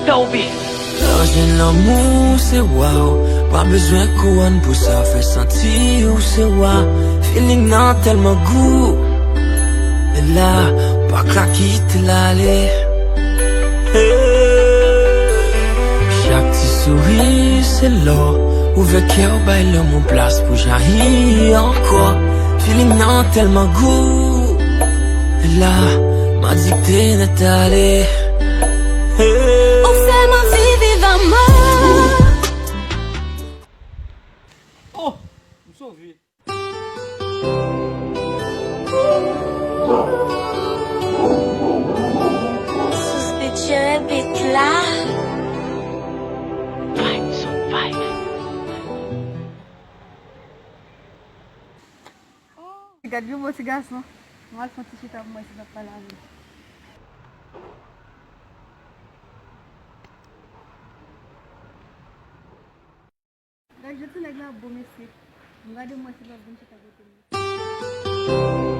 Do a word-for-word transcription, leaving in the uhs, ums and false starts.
Kobe. Lè w jwenn lanmou, se waw. Pa bezwen kouwòn pou sa fè santi ou se wa. Feeling nan tèlman gou. E la, pa ka kite l ale. Hey. Chak ti souri, se lò. Ouvè kè w, bay lanmou plas pou jayi ankò. Feeling nan tèlman gou. E la, m adikte nèt ale. Hey. Ou fè m anvi viv anmò. Oh, m sove. Sou Stitcher beat la. Vibes on vibes. Oh, gad yon bon ti gason. Mwen al fè yon ti chita pou mwen si l ap pale avè m. Gad jan ti nèg la bo mesye. M gade mwen si l ap vin chita kote m.